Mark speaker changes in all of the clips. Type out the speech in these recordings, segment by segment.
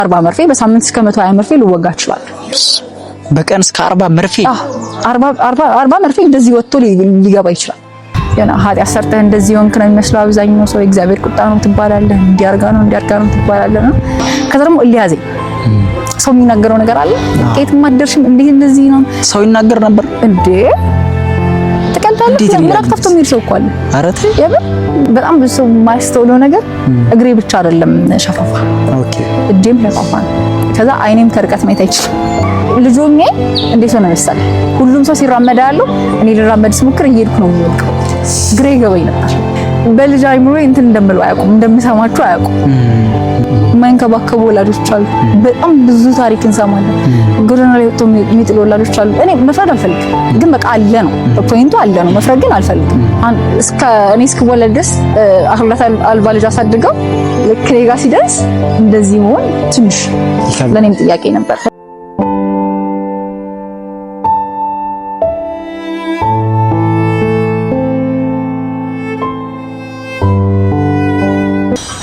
Speaker 1: 40 መርፌ፣ በሳምንት እስከ 120 መርፌ ልወጋ እችላለሁ።
Speaker 2: በቀን እስከ 40 መርፌ?
Speaker 1: 40 መርፌ እንደዚህ ወጥቶ ሊገባ ይችላል። የሆነ ኃጢአት ሰርተህ እንደዚህ ሆንክ ነው የሚመስለው አብዛኛው ሰው። እግዚአብሔር ቁጣ ነው ትባላለህ፣ እንዲያርጋ ነው እንዲያርጋ ነው ትባላለህ ነው። ከዛ ደግሞ እልህ ሰው የሚናገረው ነገር አለ። የትም አትደርሽም፣ እንዲህ እንደዚህ ነው።
Speaker 2: ሰው ይናገር ነበር
Speaker 1: እንዴ? ትቀልዳለህ። ምራቅ ተፍቶ የሚሄድ ሰው እኮ አለ።
Speaker 2: ኧረ ተይ።
Speaker 1: የምር በጣም ብዙ ሰው የማያስተውለው ነገር እግሬ ብቻ አይደለም ሸፋፋ፣
Speaker 2: okay፣
Speaker 1: እጄም ሸፋፋ ነው። ከዛ አይኔም ከርቀት ማየት አይችልም። ልጅ ሆኜ እንዴት ሆነ መሰለህ፣ ሁሉም ሰው ሲራመድ ያለው እኔ ልራመድ ስሞክር እየሄድኩ ነው የሚወድቀው። ግሬ ገበኝ ነበር። በልጅ አይምሮ እንትን እንደምለው አያውቁም፣ እንደምሰማችሁ አያውቁም። የማይንከባከቡ ወላጆች አሉ። በጣም ብዙ ታሪክ እንሰማለን። ጎዳና ላይ ወጥቶ የሚጥሉ ወላጆች አሉ። እኔ መፍረድ አልፈልግም፣ ግን በቃ አለ ነው point ኡ፣ አለ ነው። መፍረድ ግን አልፈልግም። እስከ እኔ እስክወለድ ድረስ አክላት አልባ ልጅ አሳድገው ልክ እኔ ጋር ሲደርስ እንደዚህ መሆን ትንሽ ለእኔም ጥያቄ ነበር።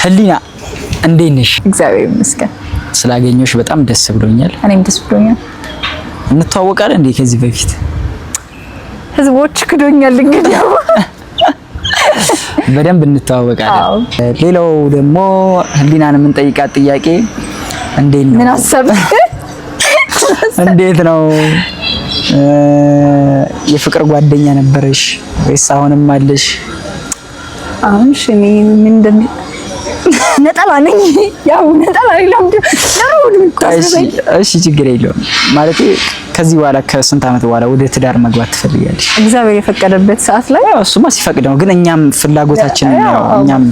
Speaker 2: ህሊና፣ እንዴት ነሽ?
Speaker 1: እግዚአብሔር ይመስገን።
Speaker 2: ስላገኘሁሽ በጣም ደስ ብሎኛል።
Speaker 1: እኔም ደስ ብሎኛል።
Speaker 2: እንተዋወቃለን እንዴ ከዚህ በፊት?
Speaker 1: ህዝቦች ክዶኛል። እንግዲህ
Speaker 2: በደንብ እንተዋወቃለን። ሌላው ደግሞ ህሊናን የምንጠይቃት ጥያቄ እንዴት ነው?
Speaker 1: ምን አሰብክ?
Speaker 2: እንዴት ነው፣ የፍቅር ጓደኛ ነበረሽ ወይስ አሁንም አለሽ?
Speaker 1: አሁን እሺ፣ እኔ ምን እንደሚ ነጠላ ነኝ። ያው ነጠላ
Speaker 2: እሺ፣ ችግር የለውም። ማለት ከዚህ በኋላ ከስንት ዓመት በኋላ ወደ ትዳር መግባት ትፈልጊያለሽ?
Speaker 1: እግዚአብሔር የፈቀደበት ሰዓት ላይ።
Speaker 2: ያው እሱማ ሲፈቅድ ነው፣ ግን እኛም ፍላጎታችን ያው እኛም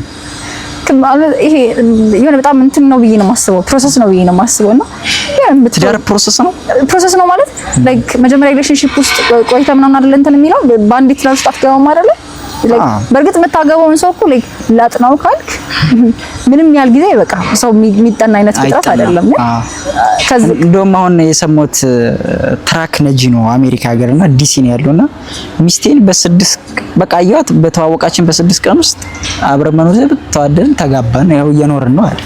Speaker 1: ይሄ የሆነ በጣም እንትን ነው ብዬ ነው የማስበው፣ process ነው ብዬ ነው የማስበው። እና
Speaker 2: ትዳር process ነው።
Speaker 1: Process ነው ማለት like መጀመሪያ relationship ውስጥ ቆይተህ ምናምን አይደለ እንትን የሚለው፣ በአንዴ ትዳር ውስጥ አትገባም አይደለ? በእርግጥ የምታገባውን ሰው እኮ like ላጥናው ካልክ ምንም ያህል ጊዜ በቃ ሰው የሚጠና አይነት ፍጥረት አይደለም።
Speaker 2: እንደውም አሁን የሰማሁት truck ነጂ ነው አሜሪካ ሀገር እና ዲሲ ነው ያለውና ሚስቴን በ6 በቃ አየኋት፣ በተዋወቃችን በ6 ቀን ውስጥ አብረን መኖር ተዋደን ተጋባን፣ ያው እየኖርን ነው አለ።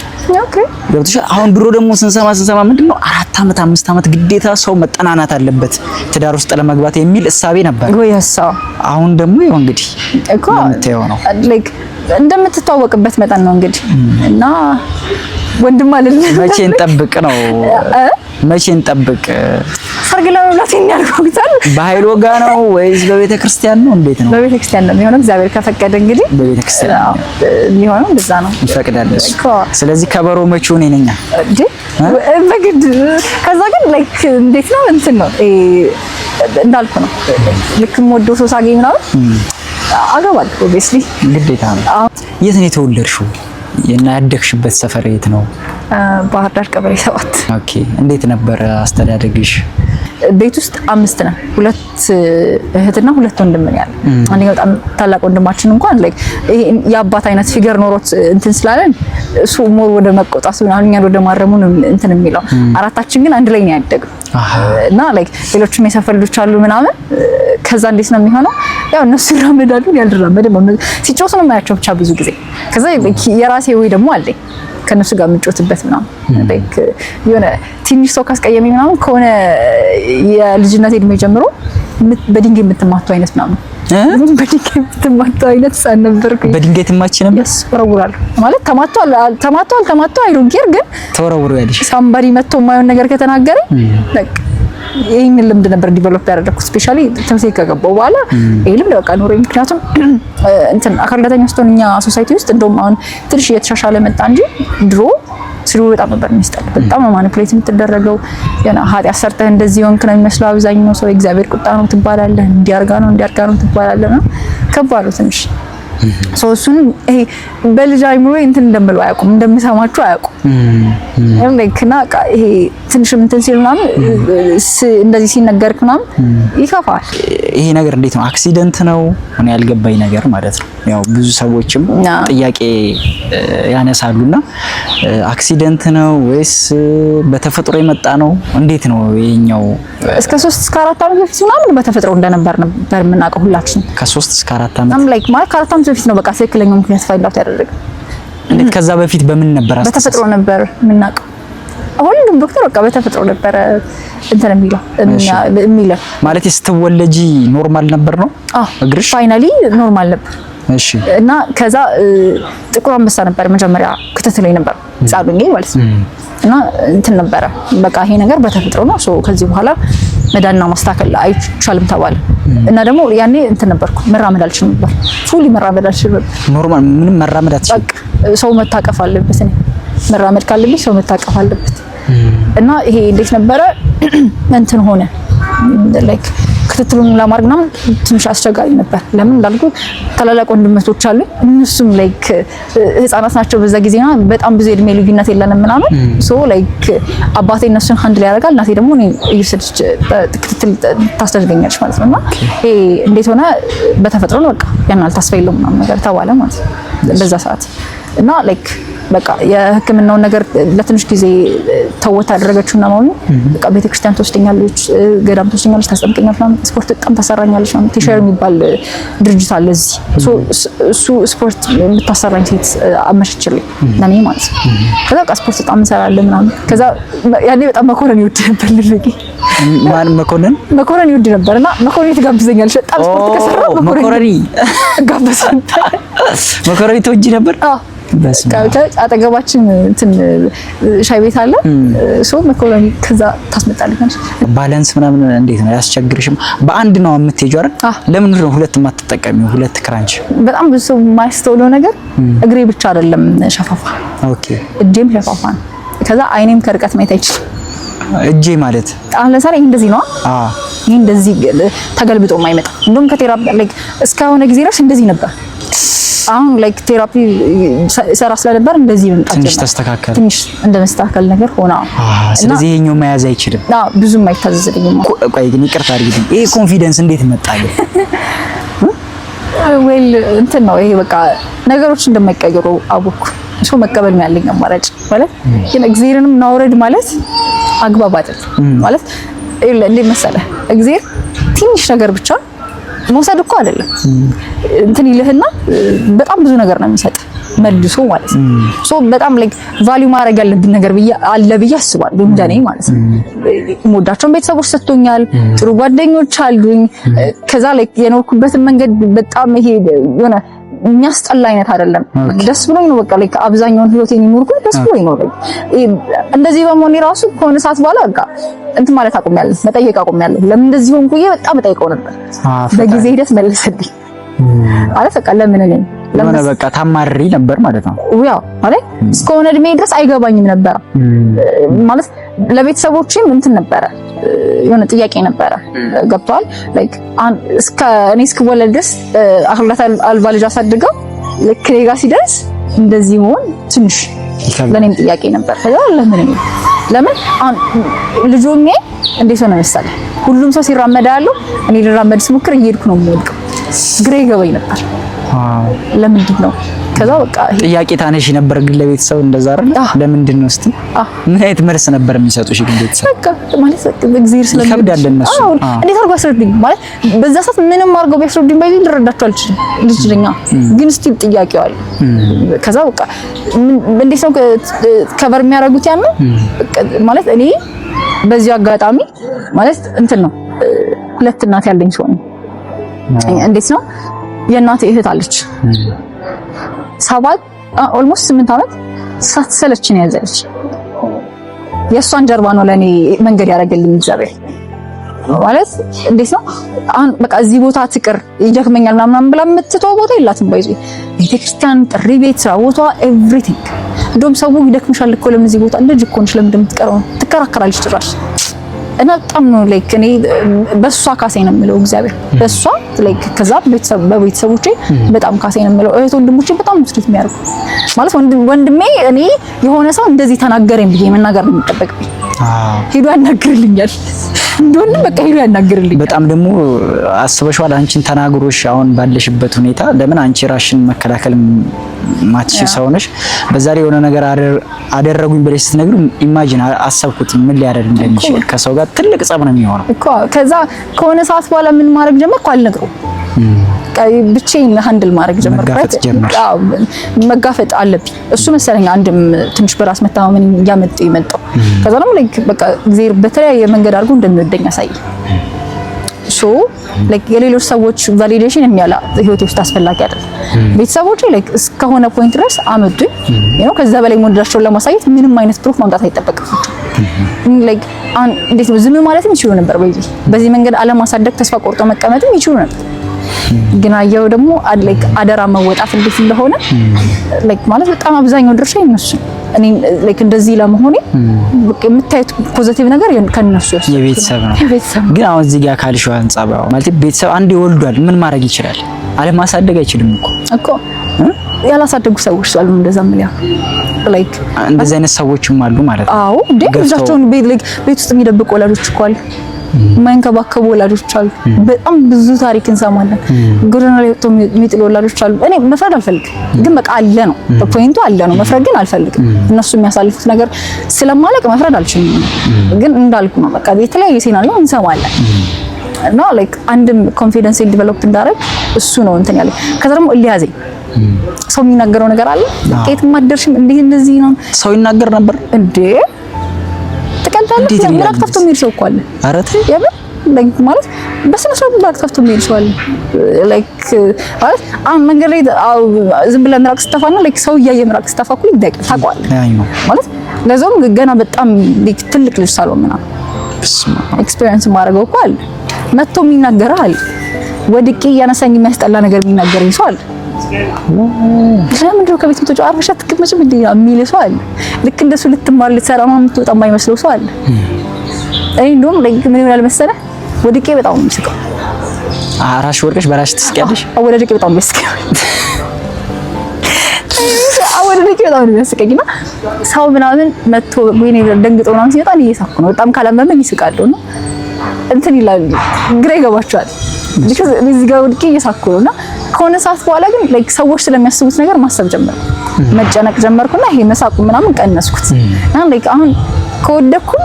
Speaker 1: Okay
Speaker 2: ገብቶሻል። አሁን ድሮ ደግሞ ስንሰማ ምንድነው 4 አመት 5 አመት ግዴታ ሰው መጠናናት አለበት ትዳር ውስጥ ለመግባት የሚል እሳቤ ነበር። አሁን ደግሞ ይኸው እንግዲህ
Speaker 1: እኮ
Speaker 2: የምታየው ነው።
Speaker 1: Like እንደምትተዋወቅበት መጠን ነው እንግዲህ። እና ወንድም አይደለም።
Speaker 2: መቼ እንጠብቅ ነው? መቼ እንጠብቅ?
Speaker 1: ሰርግ ለመብላት የሚያልኩታል።
Speaker 2: በኃይል ወጋ ነው ወይስ በቤተ ክርስቲያን ነው? እንዴት ነው?
Speaker 1: በቤተ ክርስቲያን ነው የሚሆነው፣ እግዚአብሔር ከፈቀደ እንግዲህ።
Speaker 2: በቤተ ክርስቲያን
Speaker 1: ነው የሚሆነው፣ እንደዛ ነው።
Speaker 2: ይፈቅዳል እሱ። ስለዚህ ከበሮ መቼው እኔ ነኝ።
Speaker 1: እንዴ በግድ። ከዛ ግን like እንዴት ነው እንትን ነው እንዳልኩ ነው፣ ልክ የምወደው ሰው ሳገኝ ምናምን አገባለሁ obviously።
Speaker 2: ግዴታ ነው። የት ነው የተወለድሽው እና ያደግሽበት ሰፈር የት ነው?
Speaker 1: ባህር ዳር ቀበሌ 7።
Speaker 2: Okay። እንዴት ነበር አስተዳደግሽ?
Speaker 1: ቤት ውስጥ አምስት ነን። ሁለት እህትና ሁለት ወንድም ነው ያለ። አንደኛው በጣም ታላቅ ወንድማችን እንኳን like ይሄ የአባት አይነት figure ኖሮት እንትን ስላለን እሱ more ወደ መቆጣቱ ምናምን እኛን ወደ ማረሙ ነው እንትን የሚለው። አራታችን ግን አንድ ላይ ነው ያደግነው እና like ሌሎችም የሰፈር ልጆች አሉ ምናምን። ከዛ እንዴት ነው የሚሆነው? ያው እነሱ ይራመዳሉ፣ እኔ አልራመድም። ሲጫወቱ ነው የማያቸው ብቻ ብዙ ጊዜ። ከዛ የራሴ ወይ ደግሞ አለኝ ከነሱ ጋር የምጫወትበት ምናምን። Like የሆነ ትንሽ ሰው ካስቀየመኝ ምናምን ከሆነ የልጅነት እድሜ ጀምሮ በድንጋይ የምትማቱ አይነት ምናምን፣ በድንጋይ የምትማቱ አይነት ህፃን ነበርኩኝ።
Speaker 2: በድንጋይ ትማቺ ነበር?
Speaker 1: Yes፣ ወረውራለሁ። ማለት ተማቷል ተማቷል ተማቷ I don't care፣ ግን
Speaker 2: ተወረውሩ ያለሽ።
Speaker 1: Somebody መጥቶ የማይሆን ነገር ከተናገረ በቃ ይህንን ልምድ ነበር develop ያደረኩት። Especially ትምህርት ቤት ከገባሁ በኋላ ይህ ልምድ በቃ ኖረኝ። ምክንያቱም እንትን አካል ጉዳተኛ ስትሆን እኛ society ውስጥ እንደውም አሁን ትንሽ እየተሻሻለ መጣ እንጂ ድሮ ስድቡ በጣም ነበር የሚስጠል። በጣም ነው manipulate የምትደረገው። የሆነ ኃጢአት ሰርተህ እንደዚህ ሆንክ ነው የሚመስለው አብዛኛው ሰው። እግዚአብሔር ቁጣ ነው ትባላለህ፣ እንዲያርጋ ነው እንዲያርጋ ነው ትባላለህ። ነው ከባድ ነው ትንሽ ሰው። እሱን ይሄ በልጅ አይምሮ እንትን እንደምለው አያውቁም፣ እንደምሰማችሁ አያውቁም። Like እና ይሄ ትንሽም እንትን ሲል ምናምን እንደዚህ ሲነገርክ ምናምን ይከፋል።
Speaker 2: ይሄ ነገር እንዴት ነው? Accident ነው? እኔ ያልገባኝ ነገር ማለት ነው። ያው ብዙ ሰዎችም ጥያቄ ያነሳሉና accident ነው ወይስ በተፈጥሮ የመጣ ነው? እንዴት ነው ይሄኛው?
Speaker 1: እስከ 3 እስከ 4 ዓመት በፊት ምናምን በተፈጥሮ እንደነበር ነበር የምናውቀው ሁላችን።
Speaker 2: ከ3 እስከ 4 ዓመት?
Speaker 1: Like ማለት ከ4 ዓመት በፊት ነው በቃ ትክክለኛው ምክንያት find out ያደረግነው።
Speaker 2: እንዴት? ከዛ በፊት በምን ነበር?
Speaker 1: በተፈጥሮ ነበር የምናውቀው። ሁሉም ዶክተር በቃ በተፈጥሮ ነበረ እንትን የሚለው።
Speaker 2: ማለት ስትወለጂ normal ነበር ነው እግርሽ?
Speaker 1: Finally normal ነበር።
Speaker 2: እሺ።
Speaker 1: እና ከዛ ጥቁር አንበሳ ነበር መጀመሪያ ክትትል ነበር፣ ህጻን ሆኜ ማለት ነው። እና እንትን ነበረ፣ በቃ ይሄ ነገር በተፈጥሮ ነው፣ so ከዚህ በኋላ መዳንና ማስተካከል አይቻልም ተባለ። እና ደግሞ ያኔ እንትን ነበርኩ፣ መራመድ አልችልም ነበር፣ fully መራመድ አልችልም ነበር።
Speaker 2: Normal ምንም መራመድ አትችልም?
Speaker 1: በቃ ሰው መታቀፍ አለበት። እኔ መራመድ ካለብኝ ሰው መታቀፍ አለበት። እና ይሄ እንዴት ነበረ እንትን ሆነ፣ like ክትትሉን ለማድረግ ምናምን ትንሽ አስቸጋሪ ነበር። ለምን እንዳልኩ ታላላቅ ወንድሞች አሉ፣ እነሱም like ህፃናት ናቸው በዛ ጊዜ፣ በጣም ብዙ የእድሜ ልዩነት የለንም ምናምን። So like አባቴ እነሱን handle ያደርጋል፣ እናቴ ደግሞ እኔን እየወሰደች ክትትል ታስደርገኛለች ማለት ነው። እና ይሄ እንዴት ሆነ፣ በተፈጥሮ ነው፣ በቃ ያን ያህል ተስፋ የለውም ምናምን ነገር ተባለ ማለት ነው በዛ ሰዓት። እና like በቃ የሕክምናውን ነገር ለትንሽ ጊዜ ተወት አደረገችውና ማሚ በቃ ቤተክርስቲያን ትወስደኛለች፣ ገዳም ትወስደኛለች፣ ታስጠምቀኛለች ምናምን፣ ስፖርት በጣም ታሰራኛለች ምናምን። ቴሸር የሚባል ድርጅት አለ እዚህ። እሱ ስፖርት የምታሰራኝ ሴት አመቻችልኝ ለኔ ማለት ነው። ከዛ በቃ ስፖርት በጣም እንሰራለን ምናምን። ከዛ ያኔ በጣም መኮረኒ ይወድ ነበር ልልቂ።
Speaker 2: ማን መኮንን?
Speaker 1: መኮረኒ ይወድ ነበር እና መኮረኒ ትጋብዘኛለች። በጣም ስፖርት ከሰራ
Speaker 2: መኮረኒ
Speaker 1: ጋብዝ ነበር።
Speaker 2: መኮረኒ ትወጂ ነበር?
Speaker 1: አዎ። አጠገባችን እንትን ሻይ ቤት አለ። So መኮረኒ ከዛ ታስመጣልኛለች።
Speaker 2: Balance ምናምን እንዴት ነው፣ ያስቸግርሽም? በአንድ ነው የምትሄጂው አይደል? ለምንድን ነው ሁለት የማትጠቀሚው? ሁለት ክራንች?
Speaker 1: በጣም ብዙ ሰው የማያስተውለው ነገር እግሬ ብቻ አይደለም ሸፋፋ፣ እጄም ሸፋፋ ነው። ከዛ አይኔም ከርቀት ማየት አይችልም።
Speaker 2: እጄ ማለት?
Speaker 1: አሁን ለምሳሌ ይሄ እንደዚህ ነው። ይሄ እንደዚህ ተገልብጦ የማይመጣ፣ እንደውም ከ therapy like እስከሆነ ጊዜ ድረስ እንደዚህ ነበር። አሁን like therapy ሰራ ስለነበር እንደዚህ መምጣት
Speaker 2: ትንሽ ተስተካከለ።
Speaker 1: ትንሽ እንደ መስተካከል ነገር ሆነ።
Speaker 2: ስለዚህ ይሄኛው መያዝ አይችልም።
Speaker 1: አዎ፣ ብዙም አይታዘዝልኝም።
Speaker 2: ቆይ ግን ይቅርታ አድርጊልኝ፣ ይሄ confidence እንዴት መጣ ግን?
Speaker 1: Well፣ እንትን ነው ይሄ፣ በቃ ነገሮች እንደማይቀየሩ አወኩ። So መቀበል ነው ያለኝ አማራጭ። ማለት ግን እግዚአብሔርንም ማውረድ ማለት አግባብ አይደለም። ማለት እንዴት መሰለህ፣ እግዚአብሔር ትንሽ ነገር ብቻ መውሰድ እኮ አይደለም፣ እንትን ይልህና በጣም ብዙ ነገር ነው የሚሰጥ መልሶ ማለት ነው። So በጣም like value ማድረግ ያለብን ነገር ብዬ አለ ብዬ አስባለሁ እንደኔ ማለት ነው። የምወዳቸውን ቤተሰቦች ሰጥቶኛል፣ ጥሩ ጓደኞች አሉኝ። ከዛ like የኖርኩበትን መንገድ በጣም ይሄ የሆነ የሚያስጠላ አይነት አይደለም። ደስ ብሎኝ ነው በቃ like አብዛኛውን ህይወቴን የኖርኩት ደስ ብሎኝ ነው። እንደዚህ በመሆኔ ራሱ ከሆነ ሰዓት በኋላ በቃ እንትን ማለት አቁሜያለሁ፣ መጠየቅ አቁሜያለሁ። ለምን እንደዚህ ሆንኩ ብዬ በጣም እጠይቀው ነበር። በጊዜ ሂደት መለሰልኝ ማለት በቃ ለምን እኔ
Speaker 2: የሆነ በቃ ታማሪ ነበር ማለት ነው።
Speaker 1: ያው ማለት እስከሆነ እድሜ ድረስ አይገባኝም ነበረ። ማለት ለቤተሰቦቼም እንትን ነበረ፣ የሆነ ጥያቄ ነበረ። ገብቷል፣ like እስከ እኔ እስክወለድ ድረስ አካላት አልባ ልጅ አሳድገው ልክ እኔ ጋር ሲደርስ እንደዚህ መሆን ትንሽ ለእኔም ጥያቄ ነበር። ከዛ ለምን እኔ፣ ለምን አሁን ልጅ ሆኜ እንዴት ሆነ መሰለህ፣ ሁሉም ሰው ሲራመድ ያለው እኔ ልራመድ ስሞክር እየሄድኩ ነው የምወድቀው። ግራ ይገባኝ ነበር። ለምንድን ነው? ከዛ በቃ
Speaker 2: ጥያቄ ታነሺ ነበር ግን ለቤተሰብ እንደዛ አይደል? ለምንድን ነው እስቲ ምን አይነት መልስ ነበር የሚሰጡሽ ግን ቤተሰብ?
Speaker 1: በቃ ማለት እግዚአብሔር ስለሚ
Speaker 2: ይከብዳል ለእነሱ።
Speaker 1: አዎ፣ እንዴት አድርጎ አስረዱኝ ማለት በዛ ሰዓት ምንም አድርገው ቢያስረዱኝ ባይ ልረዳቸው አልችልም። ልጅ ነኝ፣ ግን still ጥያቄው አለ። ከዛ በቃ እንዴት ነው cover የሚያደርጉት ያን ማለት እኔ በዚሁ አጋጣሚ ማለት እንትን ነው፣ ሁለት እናት ያለኝ ሰው ነኝ። እንዴት ነው፣ የእናቴ እህት አለች፣ 7 almost 8 ዓመት ሳትሰለች ነው ያዘለች። የእሷን ጀርባ ነው ለእኔ መንገድ ያደረገልኝ እግዚአብሔር። ማለት እንዴት ነው፣ አሁን በቃ እዚህ ቦታ ትቅር ይደክመኛል ምናምን ብላ የምትተወው ቦታ የላትም። ባይዞ ቤተክርስቲያን፣ ጥሪ ቤት፣ ስራ ቦታ፣ everything። እንደውም ሰው ይደክምሻል እኮ፣ ለምን እዚህ ቦታ፣ ልጅ እኮ ነሽ፣ ለምን እንደምትቀረው ትከራከራለች ጭራሽ። እና በጣም ነው like እኔ በሷ ካሴ ነው የምለው እግዚአብሔር፣ በሷ like ከዛ ቤተሰብ በቤተሰቦቼ በጣም ካሴ ነው የምለው። እህት ወንድሞቼ በጣም treat የሚያደርጉ ማለት ወንድሜ እኔ የሆነ ሰው እንደዚህ ተናገረኝ ብዬ መናገር ነው የሚጠበቅብኝ። ሄዶ ያናግርልኛል። እንደሆነ በቃ ሄዶ ያናግርልኛል።
Speaker 2: በጣም ደግሞ አስበሽዋል? አንቺን ተናግሮሽ አሁን ባለሽበት ሁኔታ፣ ለምን አንቺ ራስሽን መከላከል ማትችይ ሰው ነሽ። በዛ ላይ የሆነ ነገር አደረጉኝ ብለሽ ስትነግሪው imagine አሰብኩት ምን ሊያደርግ እንደሚችል፣ ከሰው ጋር ትልቅ ጸብ ነው የሚሆነው
Speaker 1: እኮ። ከዛ ከሆነ ሰዓት በኋላ ምን ማድረግ ጀመርኩ? አልነግረውም። ብቻዬን handle ማድረግ ጀመርኩ።
Speaker 2: መጋፈጥ ጀመርሽ።
Speaker 1: አዎ፣ መጋፈጥ አለብኝ። እሱ መሰለኝ አንድም ትንሽ በራስ መተማመን እያመጡ የመጣው። ከዛ ደግሞ like በቃ እግዚአብሔር በተለያየ መንገድ አድርጎ እንደሚወደኝ አሳየ። So like የሌሎች ሰዎች validation የሚያላ ህይወቴ ውስጥ አስፈላጊ አይደለም። ቤተሰቦቼ like እስከሆነ point ድረስ አመጡኝ። ከዛ በላይ መውደዳቸውን ለማሳየት ምንም አይነት proof ማምጣት አይጠበቅባቸውም። Like አሁን እንዴት ነው፣ ዝም ማለትም ይችሉ ነበር። በዚህ መንገድ አለማሳደግ፣ ተስፋ ቆርጦ መቀመጥም ይችሉ ነበር። ግን አየው ደግሞ like አደራ መወጣት እንዴት እንደሆነ፣ like ማለት በጣም አብዛኛው ድርሻ የነሱ ነው። እኔ like እንደዚህ ለመሆኔ በቃ የምታዩት positive ነገር ከነሱ ይወስዳል።
Speaker 2: የቤተሰብ ነው።
Speaker 1: የቤተሰብ ነው።
Speaker 2: ግን አሁን እዚህ ጋር ካልሽው አንጻር ማለት ቤተሰብ አንድ ይወልዷል፣ ምን ማድረግ ይችላል? አለማሳደግ አይችልም እኮ።
Speaker 1: እኮ ያላሳደጉ ሰዎች ስላሉ እንደዛ ምን ያው like
Speaker 2: እንደዚህ አይነት ሰዎችም አሉ ማለት ነው።
Speaker 1: አዎ እንዴ፣
Speaker 2: ገፍተው-
Speaker 1: ልጃቸውን ቤት like ቤት ውስጥ የሚደብቁ ወላጆች እኮ አሉ። የማይንከባከቡ ወላጆች አሉ። በጣም ብዙ ታሪክ እንሰማለን። ጎዳና ላይ ወጥቶ የሚጥሉ ወላጆች አሉ። እኔ መፍረድ አልፈልግም፣ ግን በቃ አለ ነው point ኡ፣ አለ ነው። መፍረድ ግን አልፈልግም። እነሱ የሚያሳልፉት ነገር ስለማለቅ መፍረድ አልችልም። ግን እንዳልኩ ነው፣ በቃ የተለያየ scenario እንሰማለን እና like አንድም confidence develop እንዳደረግ እሱ ነው እንትን ያለኝ። ከዛ ደግሞ እልያዘኝ ሰው የሚናገረው ነገር አለ። የትም አትደርሽም፣ እንዲህ እንደዚህ ነው።
Speaker 2: ሰው ይናገር ነበር።
Speaker 1: እንዴ ትቀልዳለህ?
Speaker 2: እንዴት ይላል?
Speaker 1: ምራቅ ተፍቶ የሚሄድ ሰው እኮ አለ።
Speaker 2: ኧረ ተይ።
Speaker 1: የምር like ማለት በስነ ስርዓት ምራቅ ተፍቶ የሚሄድ ሰው አለ። Like ማለት አሁን መንገድ ላይ አዎ፣ ዝም ብለህ ምራቅ ስተፋና like ሰው እያየ ምራቅ ስተፋ እኮ ይደቅ ታውቀዋለህ።
Speaker 2: አይ ነው።
Speaker 1: ማለት ለዛውም ገና በጣም like ትልቅ ልጅ ሳልሆን ምናምን
Speaker 2: በስመ አብ።
Speaker 1: Experience የማደርገው እኮ አለ። መጥቶ የሚናገር አለ። ወድቄ እያነሳኝ የሚያስጠላ ነገር የሚናገረኝ ሰው አለ። ለምንድን ነው ከቤት የምትወጪው? አርፈሽ አትቀመጭም እንዴ የሚል ሰው አለ። ልክ እንደሱ ልትማር ልትሰራ ምናምን የምትወጣ የማይመስለው ሰው አለ። እኔ እንደውም like ምን ይሆናል መሰለህ፣ ወድቄ በጣም ነው የምስቀው።
Speaker 2: ራስሽ ወድቀሽ በራስሽ ትስቂያለሽ?
Speaker 1: አወዳደቄ በጣም ነው የሚያስቀኝ። አወዳደቄ በጣም ነው የሚያስቀኝ እና ሰው ምናምን መጥቶ ወይኔ ደንግጦ ምናምን ሲመጣ እኔ እየሳኩ ነው። በጣም ካላመመኝ ይስቃለሁ እና እንትን ይላል፣ ግራ ይገባቸዋል። Because እዚህ ጋር ወድቄ እየሳኩ ነው። እና ከሆነ ሰዓት በኋላ ግን like ሰዎች ስለሚያስቡት ነገር ማሰብ ጀመርኩ፣ መጨነቅ ጀመርኩና ይሄ መሳቁ ምናምን ቀነስኩት። እና like አሁን ከወደኩም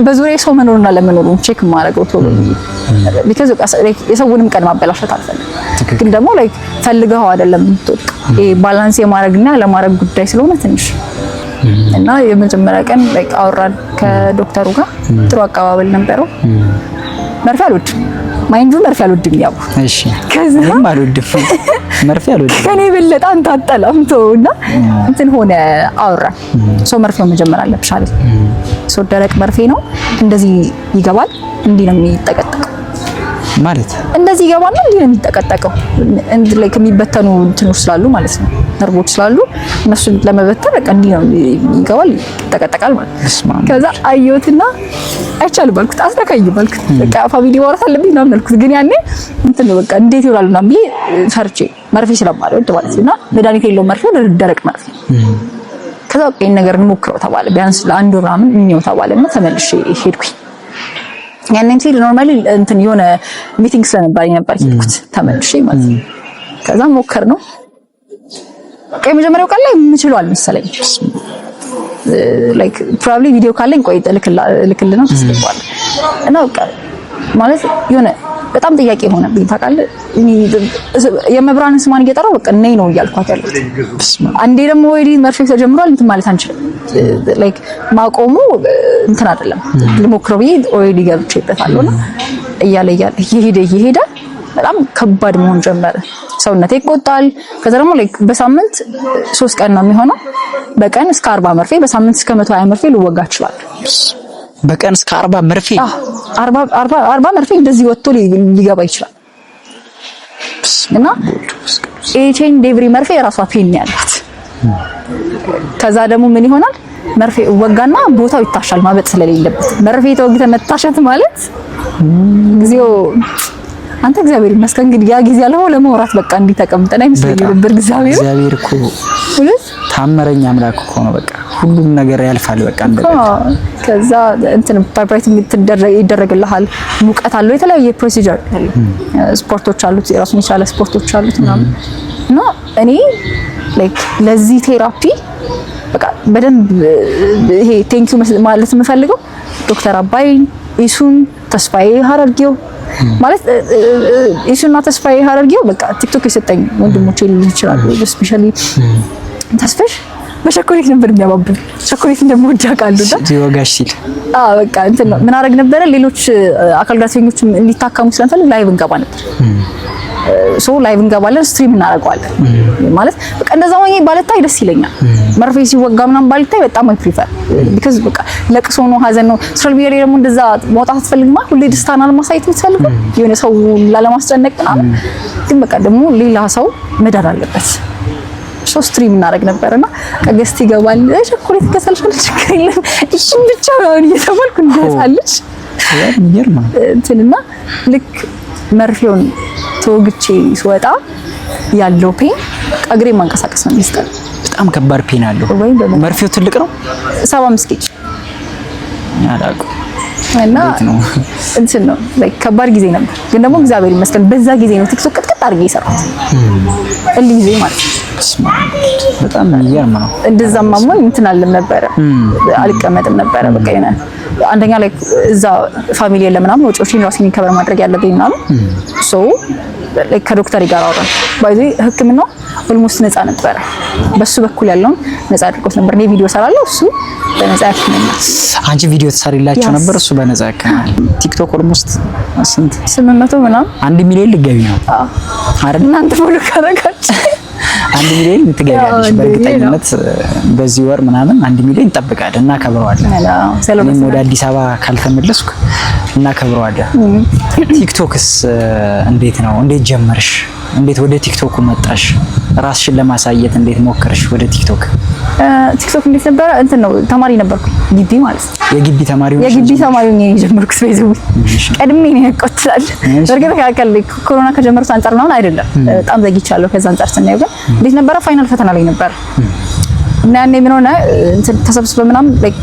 Speaker 1: በዙሪያ ሰው መኖርና ለመኖሩን check የማደርገው ቶሎ፣ because የሰውንም ቀን ማበላሸት አልፈልግም። ግን ደግሞ like ፈልገኸው አይደለም የምትወድቅ፣ ይሄ balance የማድረግና ለማድረግ ጉዳይ ስለሆነ ትንሽ። እና የመጀመሪያ ቀን like አወራን ከዶክተሩ ጋር፣ ጥሩ አቀባበል ነበረው። መርፌ አልወድም፣ mind you፣ መርፌ አልወድም። ያው
Speaker 2: እሺ።
Speaker 1: ከዛ
Speaker 2: እኔም አልወድም፣ መርፌ አልወድም።
Speaker 1: ከኔ የበለጠ አንተ አጠላም ተውና እንትን ሆነ፣ አወራን። So መርፌው መጀመር አለብሽ አለኝ። So ደረቅ መርፌ ነው፣ እንደዚህ ይገባል፣ እንዲህ ነው የሚጠቀጠቀው።
Speaker 2: ማለት?
Speaker 1: እንደዚህ ይገባና እንዲህ ነው የሚጠቀጠቀው። እንድ like የሚበተኑ እንትኖች ስላሉ ማለት ነው፣ ነርቮች ስላሉ እነሱን ለመበተን በቃ እንዲህ ነው ይገባል፣ ይጠቀጠቃል ማለት ነው።
Speaker 2: በስመ አብ።
Speaker 1: ከዛ አየሁትና አይቻልም አልኩት፣ አስነካኝም አልኩት። በቃ family ማውራት አለብኝ ምናምን አልኩት። ግን ያኔ እንትን ነው በቃ እንዴት ይሆናል ምናምን ብዬ ፈርቼ፣ መርፌ ስለማልወድ ማለት ነው። እና መድኃኒት የለውም መርፌው፣ ደረቅ መርፌ። ከዛ በቃ ይሄን ነገር እንሞክረው ተባለ። ቢያንስ ለአንድ ወር ምናምን እንየው ተባለ እና ተመልሼ ሄድኩኝ። ያንን ሲል normally እንትን የሆነ meeting ስለነበረኝ ነበር ሄድኩት ተመልሼ ማለት ነው። ከዛ ሞከር ነው፣ በቃ የመጀመሪያው ቀን ላይ የምችለው አልመሰለኝ። Like probably ቪዲዮ ካለኝ ቆይ እልክልና ታስገባዋለህ። እና በቃ ማለት የሆነ በጣም ጥያቄ ሆነብኝ ታውቃለህ። የመብራንን ስሟን እየጠራሁ በቃ ነይ ነው እያልኳት ያለሁት። አንዴ ደግሞ ወይ መርፌ ተጀምሯል፣ እንትን ማለት አንችልም። Like ማቆሙ እንትን አይደለም፣ ልሞክረው ብዬ already ገብቼበታለሁ። እና እያለ እያለ እየሄደ እየሄደ በጣም ከባድ መሆን ጀመረ። ሰውነቴ ይቆጣል። ከዛ ደግሞ like በሳምንት 3 ቀን ነው የሚሆነው። በቀን እስከ 40 መርፌ፣ በሳምንት እስከ 120 መርፌ ልወጋ እችላለሁ።
Speaker 2: በቀን እስከ 40 መርፌ?
Speaker 1: 40 መርፌ እንደዚህ ወጥቶ ሊገባ ይችላል። እና each and every መርፌ የራሷ pain ያላት። ከዛ ደግሞ ምን ይሆናል? መርፌ ወጋና ቦታው ይታሻል፣ ማበጥ ስለሌለበት። መርፌ ተወግተ መታሸት ማለት ጊዜው አንተ እግዚአብሔር ይመስገን እንግዲህ ያ ጊዜ አልፎ ለመውራት በቃ እንዲህ ተቀምጠን አይመስለኝም ነበር። እግዚአብሔር
Speaker 2: እግዚአብሔር እኮ
Speaker 1: እውነት
Speaker 2: ታምረኛ አምላክ እኮ ነው። በቃ ሁሉም ነገር ያልፋል። በቃ እንደ
Speaker 1: ከዛ እንትን vibrate ይደረግልሃል። ሙቀት አለው፣ የተለያየ procedure አለው። ስፖርቶች አሉት፣ የራሱን የቻለ ስፖርቶች አሉት ምናምን። እና እኔ like ለዚህ therapy በቃ በደንብ ይሄ thank you ማለት የምፈልገው ዶክተር አባይን፣ ኢሱን፣ ተስፋዬ ሀረርጌው ማለት ኢሱና ተስፋዬ ሀረርጌው በቃ ቲክቶክ የሰጠኝ ወንድሞቼ ሊሉ ይችላሉ። Especially ተስፈሽ በቸኮሌት ነበር የሚያባብል፣ ቸኮሌት እንደምወድ ያውቃሉ። እና
Speaker 2: ሲወጋሽ ሲል
Speaker 1: አዎ፣ በቃ እንትን ነው፣ ምን አደረግ ነበረ፣ ሌሎች አካል ጉዳተኞችም እንዲታከሙ ስለምፈልግ live እንገባ ነበር። So live እንገባለን፣ stream እናደርገዋለን። ማለት በቃ እንደዛ ሆኜ ባልታይ ደስ ይለኛል። መርፌ ሲወጋ ምናምን ባልታይ በጣም I prefer፣ because በቃ ለቅሶ ነው፣ ሀዘን ነው። Social media ላይ ደግሞ እንደዛ መውጣት አትፈልግማ። ሁሌ ደስታን አለማሳየት የምትፈልገው የሆነ ሰው ላለማስጨነቅ ምናምን፣ ግን በቃ ደግሞ ሌላ ሰው መዳን አለበት። So stream እናደርግ ነበርና guest ይገባል፣ ቸኮሌት ገዛልሻለሁ፣ ችግር የለም፣ እሺ ብቻ ምናምን እየተባልኩ እንደጻለች
Speaker 2: የሚገርም ነው።
Speaker 1: እንትንና ልክ መርፌውን ተወግቼ ስወጣ ያለው pain እግሬ ማንቀሳቀስ ነው የሚስጠው።
Speaker 2: በጣም ከባድ pain አለው።
Speaker 1: ወይም
Speaker 2: መርፌው ትልቅ ነው።
Speaker 1: 75 kg።
Speaker 2: አላውቅም።
Speaker 1: እና
Speaker 2: እንዴት ነው?
Speaker 1: እንትን ነው፣ like ከባድ ጊዜ ነበር። ግን ደግሞ እግዚአብሔር ይመስገን በዛ ጊዜ ነው ቲክቶክ ቅጥቅጥ አድርጌ የሰራሁት፣ እልህ ጊዜ ማለት ነው።
Speaker 2: በስመ አብ፣ በጣም የሚገርም ነው።
Speaker 1: እንደዛም አሞኝ እንትን አልልም ነበረ፣ አልቀመጥም ነበረ። በቃ የሆነ አንደኛ ላይ እዛ family የለ ምናምን፣ ወጪዎችን ራሴን cover ማድረግ ያለብኝ ምናምን። So like ከዶክተር ጋር አወራን። By the way ሕክምናው almost ነፃ ነበረ። በሱ በኩል ያለውን ነፃ አድርጎት ነበር። እኔ ቪዲዮ ሰራለሁ፣ እሱ በነፃ ያክመኛል።
Speaker 2: አንቺ ቪዲዮ ትሰሪላቸው
Speaker 1: Yes.
Speaker 2: ነበር፣ እሱ በነፃ ያክማል። ቲክቶክ almost ስንት?
Speaker 1: 800 ምናምን።
Speaker 2: 1 ሚሊዮን ልገቢ ነው አይደል?
Speaker 1: እናንተ follow ካረጋችሁ
Speaker 2: 1 ሚሊዮን ትገቢያለሽ
Speaker 1: ያው
Speaker 2: በእርግጠኝነት። በዚህ ወር ምናምን 1 ሚሊዮን እንጠብቃለን፣ እናከብረዋለን። እኔም ወደ አዲስ አበባ ካልተመለስኩ እናከብረዋለን። ቲክቶክስ እንዴት ነው? እንዴት ጀመርሽ? እንዴት ወደ ቲክቶኩ መጣሽ? ራስሽን ለማሳየት እንዴት ሞከርሽ ወደ ቲክቶክ?
Speaker 1: ቲክቶክ እንዴት ነበረ? እንትን ነው፣ ተማሪ ነበርኩ ግቢ ማለት ነው።
Speaker 2: የግቢ ተማሪ ሆነሽ?
Speaker 1: የግቢ ተማሪ ሆኜ የጀመርኩት፣ በይዘው ቀድሜ ነው የነቃሁት ትላለህ። በእርግጥ ካከል ኮሮና ከጀመሩት አንጻር ምናምን አይደለም፣ በጣም ዘግይቻለሁ። ከዛ አንጻር ስናየው ግን እንዴት ነበረ? Final ፈተና ላይ ነበር እና ያኔ ምን ሆነ፣ እንትን ተሰብስበን ምናምን like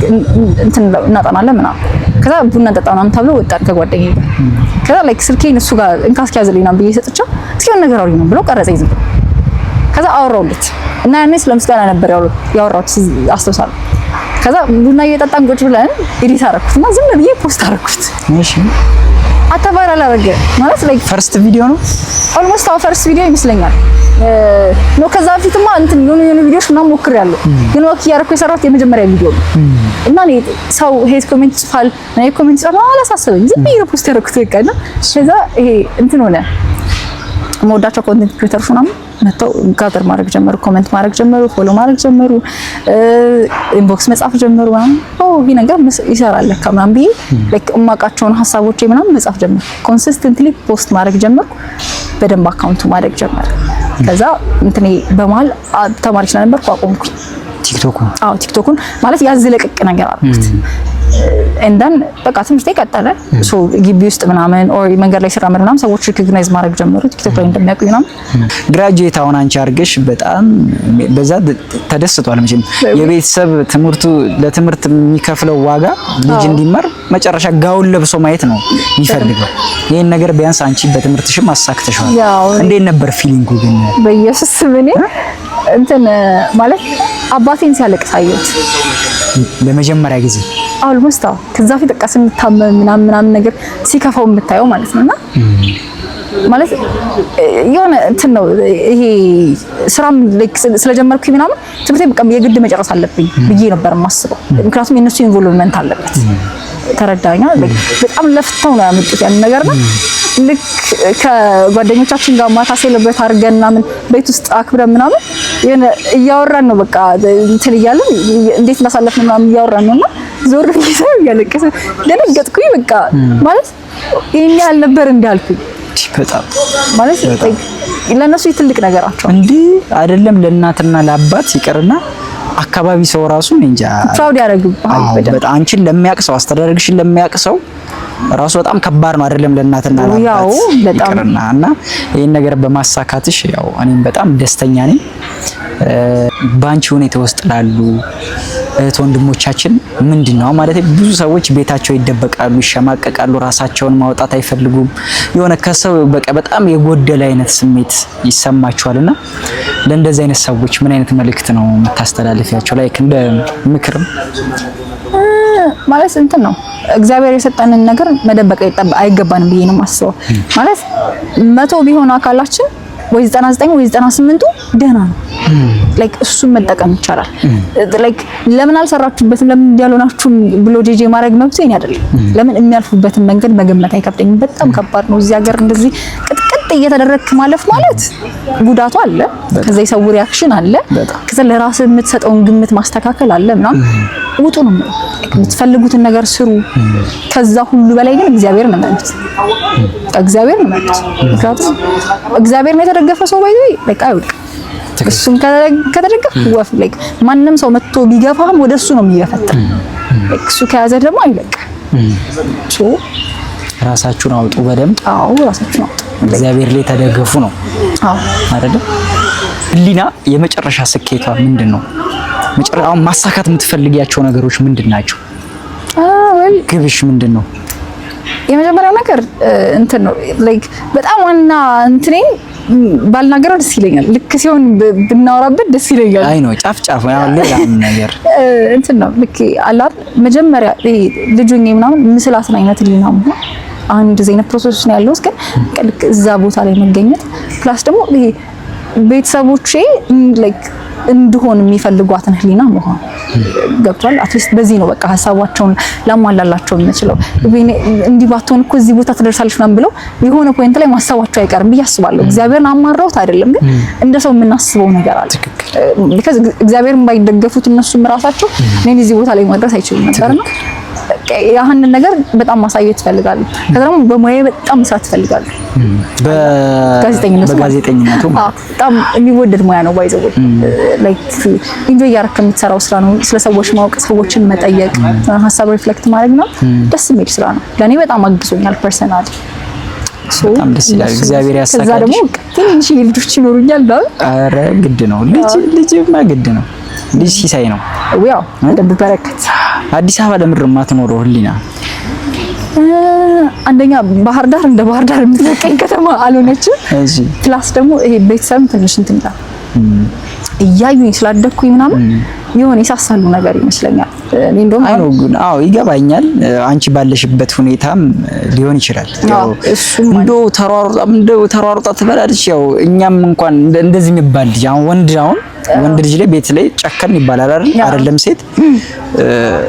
Speaker 1: እንትን እናጠናለን ምናምን፣ ከዛ ቡና እንጠጣ ምናምን ተብሎ ወጣን ከጓደኛዬ ጋር። ከዛ like ስልኬን እሱ ጋር እንካ እስኪ ያዝልኝ ምናምን ብዬ ሰጥቼው እስኪ የሆነ ነገር አውሪኝ ነው ብሎ ቀረጸኝ ዝም ብሎ። ከዛ አወራሁለት እና ያኔ ስለ ምስጋና ነበር ያወራሁት፣ አስታውሳለሁ። ከዛ ቡና እየጠጣን ቁጭ ብለን edit አደረኩት እና ዝም ብዬ post አደረኩት። አታ viral አደረገ ማለት like
Speaker 2: First ቪዲዮ ነው።
Speaker 1: Almost አዎ፣ first ቪዲዮ ይመስለኛል። No፣ ከዛ በፊትማ እንትን የሆኑ የሆኑ ቪዲዮዎች ምናምን ሞክሬያለሁ፣ ግን work እያደረኩ የሰራሁት የመጀመሪያ ቪዲዮ ነው። እና እኔ ሰው hate comment ጽፏል፣ እኔ comment ጽፏል አላሳሰበኝ፣ ዝም ብዬ ነው post ያደረኩት በቃ። እና ከዛ ይሄ እንትን ሆነ፣ የምወዳቸው content creator ኦች ምናምን መጥተው gather ማድረግ ጀመሩ፣ comment ማድረግ ጀመሩ፣ follow ማድረግ ጀመሩ፣ inbox መጻፍ ጀመሩ ምናምን። ኦ ይሄ ነገር ይሰራል ለካ ምናምን ብዬ like የማውቃቸውን ሀሳቦቼ ምናምን መጻፍ ጀመርኩ። Consistently post ማድረግ ጀመርኩ። በደንብ account ኡ ማደግ ጀመረ። ከዛ እንትኔ በመሀል ተማሪ ስለነበርኩ አቆምኩኝ።
Speaker 2: ቲክቶኩ?
Speaker 1: አዎ፣ ቲክቶኩን ማለት ያዝ ለቅቅ ነገር አልኩት። And then በቃ ትምህርቴ ቀጠለ። So ግቢ ውስጥ ምናምን or መንገድ ላይ ስራመድ ምናምን ሰዎች recognize ማድረግ ጀመሩ፣ ቲክቶክ ላይ እንደሚያውቁኝ ምናምን።
Speaker 2: Graduate አሁን አንቺ አድርገሽ በጣም በዛ ተደስቷል መቼም የቤተሰብ፣ ትምህርቱ ለትምህርት የሚከፍለው ዋጋ ልጅ እንዲማር መጨረሻ ጋውን ለብሶ ማየት ነው የሚፈልገው። ይህን ነገር ቢያንስ አንቺ በትምህርትሽም አሳክተሽዋል።
Speaker 1: ያው
Speaker 2: እንዴት ነበር feeling ኡ ግን?
Speaker 1: በኢየሱስ ስም፣ እኔ እንትን ማለት አባቴን ሲያለቅስ አየሁት
Speaker 2: ለመጀመሪያ ጊዜ?
Speaker 1: Almost አዎ። ከዛ ፊት በቃ ስንታመም ምናምን ምናምን ነገር ሲከፋው የምታየው ማለት ነውና ማለት የሆነ እንትን ነው፣ ይሄ ስራም like ስለጀመርኩኝ ምናምን ትምህርቴ በቃ የግድ መጨረስ አለብኝ ብዬ ነበር የማስበው። ምክንያቱም የእነሱ involvement አለበት። ተረዳኛ። በጣም ለፍተው ነው ያመጡት ያን ነገር ነው። ልክ ከጓደኞቻችን ጋር ማታ celebrate አድርገን ምናምን ቤት ውስጥ አክብረን ምናምን የሆነ እያወራን ነው፣ በቃ እንትን እያለን እንዴት እንዳሳለፍን ምናምን እያወራን ነውና ዞር ብዬ ሳየው እያለቀሰ ደነገጥኩኝ። በቃ ማለት ይሄን ያህል ነበር እንዳልኩኝ
Speaker 2: በጣም
Speaker 1: ማለት ለእነሱ ትልቅ ነገራቸው።
Speaker 2: እንዲህ አይደለም፣ ለእናትና ለአባት ይቅርና አካባቢ ሰው ራሱ እኔ እንጃ
Speaker 1: Proud ያደርግብሃል በደንብ።
Speaker 2: በጣም አንቺን ለሚያውቅ ሰው፣ አስተዳደግሽን ለሚያውቅ ሰው ራሱ በጣም ከባድ ነው፣ አይደለም ለእናትና ለአባት
Speaker 1: ያው በጣም።
Speaker 2: ይቅርና። እና ይህን ነገር በማሳካትሽ ያው እኔም በጣም ደስተኛ ነኝ። በአንቺ ሁኔታ ውስጥ ላሉ እህት ወንድሞቻችን ምንድን ነው ማለት፣ ብዙ ሰዎች ቤታቸው ይደበቃሉ፣ ይሸማቀቃሉ፣ ራሳቸውን ማውጣት አይፈልጉም። የሆነ ከሰው በቃ በጣም የጎደለ አይነት ስሜት ይሰማቸዋል። እና ለእንደዚህ አይነት ሰዎች ምን አይነት መልእክት ነው የምታስተላልፊያቸው? Like እንደ ምክርም።
Speaker 1: ማለት እንትን ነው እግዚአብሔር የሰጠንን ነገር መደበቅ አይገባንም ብዬ ነው የማስበው። ማለት 100 ቢሆን አካላችን ወይ 99 ወይ 98ቱ ደህና ነው። Like እሱን መጠቀም ይቻላል። Like ለምን አልሰራችሁበትም፣ ለምን እንዲያልሆናችሁም ብሎ ጄጄ ማድረግ መብት የኔ አይደለም። ለምን የሚያልፉበትን መንገድ መገመት አይከብደኝም። በጣም ከባድ ነው። እዚህ ሀገር እንደዚህ ቅጥቅጥ እየተደረግክ ማለፍ ማለት ጉዳቱ አለ። ከዛ የሰው reaction አለ። ከዛ ለራስህ የምትሰጠውን ግምት ማስተካከል አለ ምናምን። ውጡ ነው የምለው። የምትፈልጉትን ነገር ስሩ። ከዛ ሁሉ በላይ ግን እግዚአብሔርን እመኑት። እግዚአብሔርን እመኑት። ምክንያቱም እግዚአብሔርን የተደገፈ ሰው by the way በቃ አይወድቅም። እሱም ከተደገፈ ወፍ like ማንም ሰው መጥቶ ቢገፋህም ወደ እሱ ነው የሚገፈጥር። Like እሱ ከያዘ ደግሞ አይለቅም። So
Speaker 2: ራሳችሁን አውጡ በደንብ።
Speaker 1: አዎ፣ ራሳችሁን አውጡ።
Speaker 2: እግዚአብሔር ላይ ተደገፉ ነው።
Speaker 1: አዎ።
Speaker 2: አይደለ? ህሊና የመጨረሻ ስኬቷ ምንድን ነው? መጨረሻ አሁን ማሳካት የምትፈልጊያቸው ነገሮች ምንድን ናቸው?
Speaker 1: Well፣
Speaker 2: ግብሽ ምንድን ነው?
Speaker 1: የመጀመሪያው ነገር እንትን ነው፣ like በጣም ዋና እንትኔ ባልናገረው ደስ ይለኛል። ልክ ሲሆን ብናወራበት ደስ ይለኛል።
Speaker 2: አይ ነው፣ ጫፍ ጫፍ ያው ሌላ ነገር።
Speaker 1: እንትን ነው፣ ልክ አለ አይደል፣ መጀመሪያ ይሄ ልጅ ሆኜ ምናምን ምስላትን አይነት ህሊና መሆን፣ አሁን እንደዚህ አይነት process ነው ያለሁት። ግን ልክ እዛ ቦታ ላይ መገኘት plus ደግሞ ይሄ ቤተሰቦቼ like እንድሆን የሚፈልጓትን ህሊና መሆን ገብቷል። At least በዚህ ነው በቃ ሀሳባቸውን ላሟላላቸው የምችለው። ወይኔ እንዲህ ባትሆን እኮ እዚህ ቦታ ትደርሳለች ምናምን ብለው የሆነ point ላይ ማሰባቸው አይቀርም ብዬ አስባለሁ። እግዚአብሔርን አማረውት አይደለም፣ ግን እንደ ሰው የምናስበው ነገር አለ። Because እግዚአብሔርን ባይደገፉት እነሱም ራሳቸው እኔን እዚህ ቦታ ላይ ማድረስ አይችሉም ነበርና ያህንን ነገር በጣም ማሳየት እፈልጋለሁ። ከዛ ደግሞ በሙያዬ በጣም መስራት እፈልጋለሁ። ጋዜጠኝነቱ።
Speaker 2: በጋዜጠኝነቱ።
Speaker 1: አዎ፣ በጣም የሚወደድ ሙያ ነው። By the way like enjoy እያደረክ የምትሰራው ስራ ነው። ስለ ሰዎች ማወቅ፣ ሰዎችን መጠየቅ፣ ሀሳብ reflect ማድረግ ነው። ደስ የሚል ስራ ነው። ለእኔ በጣም አግዞኛል personally።
Speaker 2: በጣም ደስ ይላል። እግዚአብሔር
Speaker 1: ከዛ ደግሞ
Speaker 2: ያሳካልሽ።
Speaker 1: ትንሽ ልጆች ይኖሩኛል ነው።
Speaker 2: ኧረ ግድ ነው። ልጅ ልጅማ ግድ ነው። ልጅ ሲሳይ ነው።
Speaker 1: ያው በደንብ በረከት።
Speaker 2: አዲስ አበባ ለምንድን ነው የማትኖረው ህሊና?
Speaker 1: አንደኛ ባህር ዳር እንደ ባህር ዳር የምትለቀኝ ከተማ አልሆነችም። Plus ደግሞ ይሄ ቤተሰብም ትንሽ እንትን ይላል፣ እያዩኝ ስላደግኩኝ ምናምን የሆነ የሳሳሉ ነገር ይመስለኛል። እኔ እንደውም
Speaker 2: አይ ነው ግን አዎ ይገባኛል። አንቺ ባለሽበት ሁኔታም ሊሆን ይችላል። ያው
Speaker 1: እሱም
Speaker 2: እንደው ተሯሩጣ ትበላለች። ያው እኛም እንኳን እንደዚህ የሚባል ልጅ አሁን ወንድ ልጅ ላይ ቤት ላይ ጨከን ይባላል አይደል? አይደለም ሴት።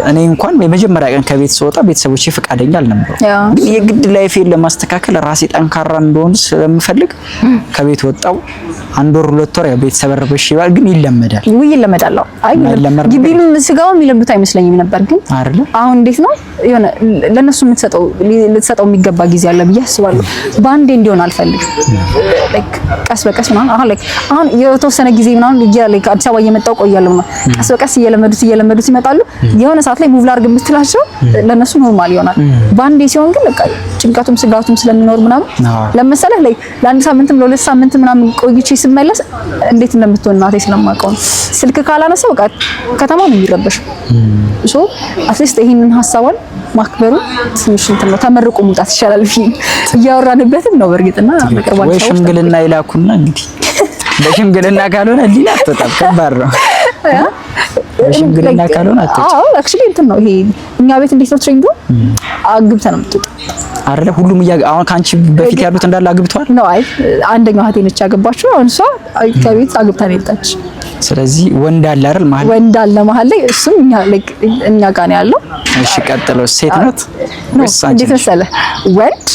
Speaker 2: እኔ እንኳን የመጀመሪያ ቀን ከቤት ስወጣ ቤተሰቦቼ ፈቃደኛ አልነበሩም። ግን የግድ life ኤን ለማስተካከል ራሴ ጠንካራ እንደሆን ስለምፈልግ ከቤት ወጣው። አንድ ወር 2 ወር ያው ቤተሰብ ረበሽ ይባል፣ ግን ይለመዳል።
Speaker 1: ውይ ይለመዳል። አይ
Speaker 2: የማይለመድ ነገር
Speaker 1: ግቢም ስጋው የሚለምዱት አይመስለኝም ነበር። ግን
Speaker 2: አይደለ?
Speaker 1: አሁን እንዴት ነው፣ የሆነ ለነሱ የምትሰጠው ልትሰጠው የሚገባ ጊዜ አለ ብዬ አስባለሁ። በአንዴ እንዲሆን አልፈልግም። Like ቀስ በቀስ ምናምን አሁን like አሁን የተወሰነ ጊዜ ምናምን like አዲስ አበባ እየመጣሁ ቆያለሁ ነው። ቀስ በቀስ እየለመዱት እየለመዱት ይመጣሉ። የሆነ ሰዓት ላይ move ላድርግ የምትላቸው ለነሱ normal ይሆናል። በአንዴ ሲሆን ግን በቃ ጭንቀቱም ስጋቱም ስለሚኖር ምናምን ለመሰለህ like ለአንድ ሳምንትም ለ2 ሳምንት ምናምን ቆይቼ ስመለስ እንዴት እንደምትሆን እናቴ ስለማውቀው ነው። ስልክ ካላነሳ በቃ ከተማ ነው የሚረበሸው። So at least ይሄንን ሀሳቧን ማክበሩ ትንሽ እንትን ነው። ተመርቆ መውጣት ይሻላል ብዬ እያወራንበትም ነው። በእርግጥና በቅርቡ
Speaker 2: ወይ
Speaker 1: አዲስ አበባ ውስጥ
Speaker 2: ሽምግልና ይላኩና እንግዲህ በሽምግልና ካልሆነ ህሊና አትወጣም። ከባድ ነው። በሽምግልና ካልሆነ አትወጣም።
Speaker 1: አዎ፣ actually እንትን ነው ይሄ፣ እኛ ቤት እንዴት ነው trend ኡ፣ አግብተህ ነው የምትወጣው።
Speaker 2: አይደለ? ሁሉም አሁን ከአንቺ በፊት ያሉት እንዳለ አግብተዋል።
Speaker 1: ነው፣ አይ አንደኛው እህቴ ነች ያገባችው። አሁን እሷ ከቤት አግብታ ነው የወጣች።
Speaker 2: ስለዚህ ወንድ አለ አይደል መሀል?
Speaker 1: ወንድ አለ መሀል ላይ፣ እሱም እኛ like እኛ ጋር ነው ያለው።
Speaker 2: እሺ፣ ቀጥሎ ሴት ናት
Speaker 1: No፣
Speaker 2: ወይስ አንቺ
Speaker 1: እንዴት
Speaker 2: ነሽ?
Speaker 1: መሰለህ፣ ወንድ፣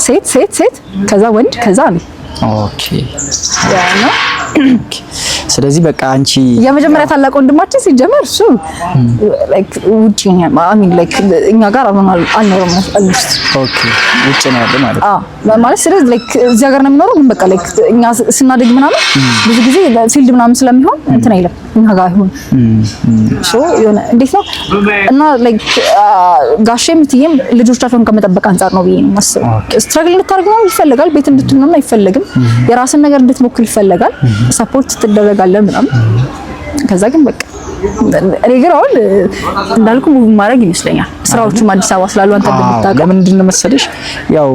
Speaker 1: ሴት፣ ሴት፣ ሴት፣ ከዛ ወንድ፣ ከዛ እኔ። ያ ነው።
Speaker 2: Okay። ስለዚህ በቃ አንቺ
Speaker 1: የመጀመሪያ ታላቅ ወንድማችን ሲጀመር እሱ like ውጪ ነው፣ I mean like እኛ ጋር አብረን አልኖረም almost።
Speaker 2: Okay፣ ውጭ ነው ያለው ማለት ነው።
Speaker 1: አዎ፣ ማለት ስለዚህ like እዚህ ሀገር ነው የሚኖረው፣ ግን በቃ like እኛ ስናድግ ምናምን ብዙ ጊዜ field ምናምን ስለሚሆን እንትን አይልም፣ እኛ ጋር አይሆን። So የሆነ እንዴት ነው እና like ጋሼም እትዬም ልጆቻቸውን ከመጠበቅ አንጻር ነው ብዬ ነው የማስበው። Struggle እንድታደርግ ምናምን ይፈለጋል፣ ቤት እንድትሆን ምናምን አይፈለግም። የራስን ነገር እንድትሞክር ይፈለጋል። Support ትደረጋለህ ምናምን። ከዛ ግን በቃ እኔ ግን አሁን እንዳልኩ move ማድረግ ይመስለኛል። ስራዎቹም አዲስ አበባ ስላሉ አንተ እንደምታውቀው።
Speaker 2: ለምንድን ነው መሰለሽ፣ ያው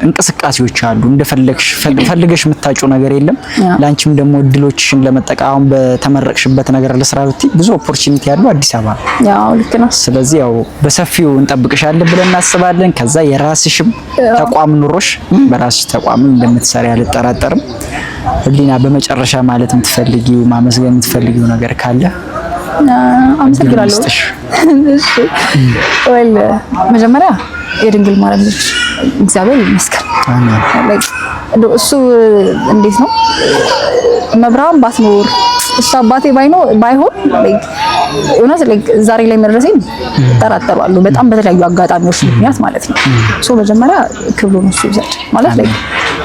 Speaker 2: እንቅስቃሴዎች አሉ። እንደፈለግሽ ፈልገሽ የምታጪው ነገር የለም። ላንቺም ደግሞ እድሎችሽን ለመጠቀም አሁን በተመረቅሽበት ነገር ለስራ ብትይ ብዙ opportunity ያለው አዲስ አበባ ነው።
Speaker 1: ያው ልክ ነው።
Speaker 2: ስለዚህ ያው በሰፊው እንጠብቅሻለን ብለን እናስባለን። ከዛ የራስሽም ተቋም ኑሮሽ በራስሽ ተቋም እንደምትሰሪ አልጠራጠርም። ህሊና፣ በመጨረሻ ማለት የምትፈልጊው፣ ማመስገን የምትፈልጊው ነገር ካለ?
Speaker 1: አመሰግናለሁ። እሺ፣ well፣ መጀመሪያ የድንግል ማርያም ልጅ እግዚአብሔር ይመስገን። እንደው እሱ እንዴት ነው፣ መብርሃን ባትኖር፣ እሱ አባቴ ባይሆን like እውነት like ዛሬ ላይ መድረሴን እጠራጠራለሁ። በጣም በተለያዩ አጋጣሚዎች ምክንያት ማለት ነው። So መጀመሪያ ክብሩን እሱ ይውሰድ። ማለት like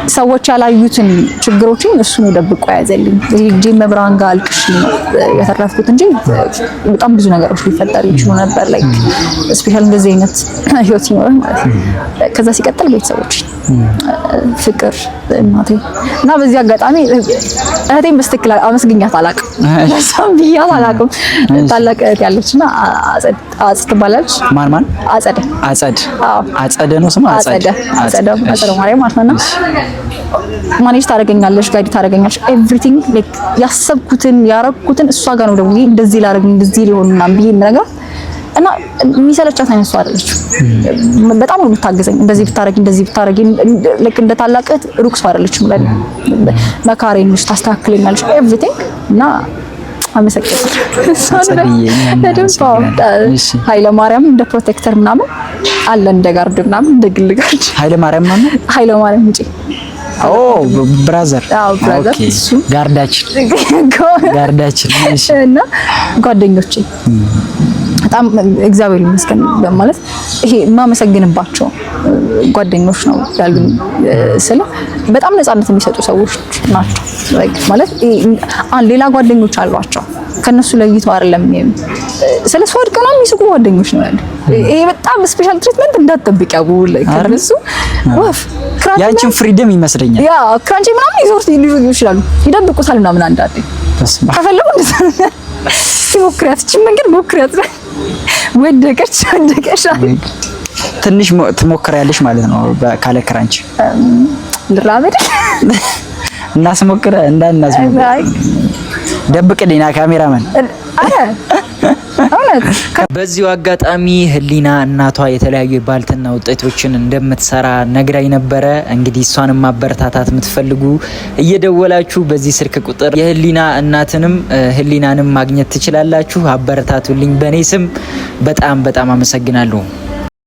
Speaker 1: ሰዎች ያላዩትን ችግሮችን እሱ ነው ደብቆ የያዘልኝ። እጄ መብርሃን ጋር አልቅሼ ነው የተረፍኩት እንጂ በጣም ብዙ ነገሮች ሊፈጠሩ ይችሉ ነበር። Like especially እንደዚህ አይነት ህይወት ሲኖርህ ማለት ነው። ከዛ ሲቀጥል ቤተሰቦች፣ ፍቅር፣ እናቴ እና በዚህ አጋጣሚ እህቴን በስትክክል አመስግኛት አላውቅም። ለሷም ብያት አላውቅም። ታላቅ እህት ያለችና አጽ ትባላለች።
Speaker 2: ማን ማን?
Speaker 1: አጸደ።
Speaker 2: አጸድ?
Speaker 1: አዎ።
Speaker 2: አጸደ ነው ስሙ?
Speaker 1: አጸደ፣ አጸደ፣ አጸደ ማርያም ማለት ነው። Manage ታደርገኛለች፣ guide ታደርገኛለች። Everything like ያሰብኩትን ያረኩትን እሷ ጋር ነው ደውዬ እንደዚህ ላደርግ፣ እንደዚህ ሊሆን ምናምን ብዬ የምነግራት እና የሚሰለቻት አይነት ሰው አይደለችም። በጣም ነው የምታግዘኝ። እንደዚህ ብታረጊ፣ እንደዚህ ብታረጊ፣ ልክ እንደ ታላቅ እህት ሩቅ ሰው አይደለችም። ለኔ መካሬ ነች፣ ታስተካክለኛለች everything እና አመሰግናለሁ። ኃይለ ማርያም እንደ protector ምናምን አለ፣ እንደ guard ምናምን፣ እንደ ግል guard።
Speaker 2: ኃይለ ማርያም ማነው?
Speaker 1: ኃይለ ማርያም ውጪ።
Speaker 2: Oh, brother።
Speaker 1: አዎ፣ brother። እሱ
Speaker 2: guard ኣችን፣ guard ኣችን። እሺ።
Speaker 1: እና ጓደኞቼ በጣም እግዚአብሔር ይመስገን፣ ማለት ይሄ የማመሰግንባቸው ጓደኞች ነው ያሉኝ። ስለ በጣም ነፃነት የሚሰጡ ሰዎች ናቸው። Like ማለት ሌላ ጓደኞች አሏቸው፣ ከነሱ ለይቶ አይደለም፣ ስለ ስወድቅ ነው የሚስቁ ጓደኞች ነው ያሉ። ይሄ በጣም special treatment እንዳትጠብቅ ያው ከነሱ ወፍ።
Speaker 2: ያንቺን freedom ይመስለኛል።
Speaker 1: Yeah፣ ክራንቼ ምናምን ይዞር ሊይዙ ይችላሉ፣ ይደብቁታል ምናምን። አንዳንዴ ከፈለጉ ሞክሪያት፣ እቺ መንገድ ሞክሪያት፣ ወደቀች ወደቀች።
Speaker 2: ትንሽ ትሞክሪያለሽ ማለት ነው ካለ ክራንች?
Speaker 1: ልራመድ።
Speaker 2: እናስሞክረ እንዳናስሞክር ደብቅልኝ ና ካሜራማን።
Speaker 1: አረ እውነት።
Speaker 2: በዚሁ አጋጣሚ ህሊና እናቷ የተለያዩ የባልትና ውጤቶችን እንደምትሰራ ነግራኝ ነበረ። እንግዲህ እሷንም ማበረታታት የምትፈልጉ እየደወላችሁ በዚህ ስልክ ቁጥር የህሊና እናትንም ህሊናንም ማግኘት ትችላላችሁ። አበረታቱልኝ። በእኔ ስም በጣም በጣም አመሰግናለሁ።